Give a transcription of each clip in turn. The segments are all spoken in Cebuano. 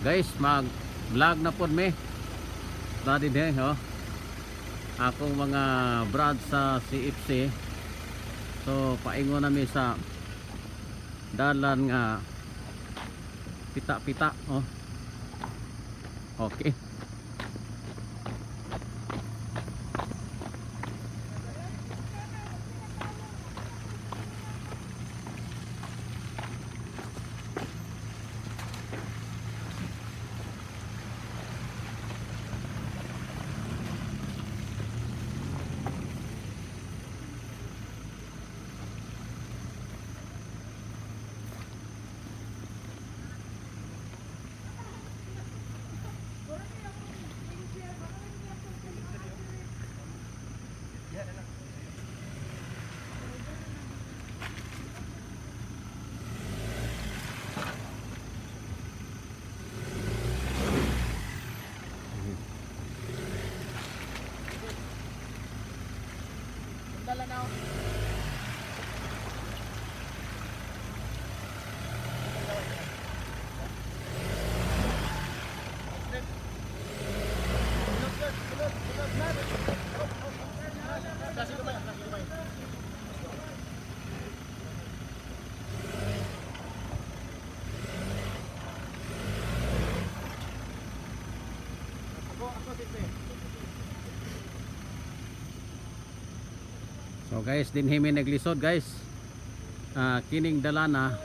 Guys, mag vlog na pod mi. Na din oh. Akong mga brad sa CFC. So paingon nami sa dalan nga pita-pita, oh. Okay. Dala na ako. So guys, dinhi mi naglisod, guys. Ah, kining dalana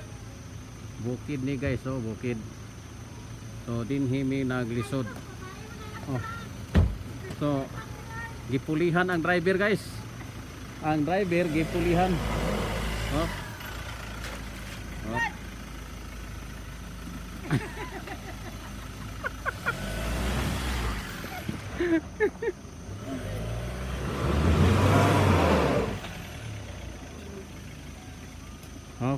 bukid ni, guys, oh, bukid. So dinhi mi naglisod. Oh. So gipulihan ang driver, guys. Ang driver gipulihan. Oh. Oh. Oh.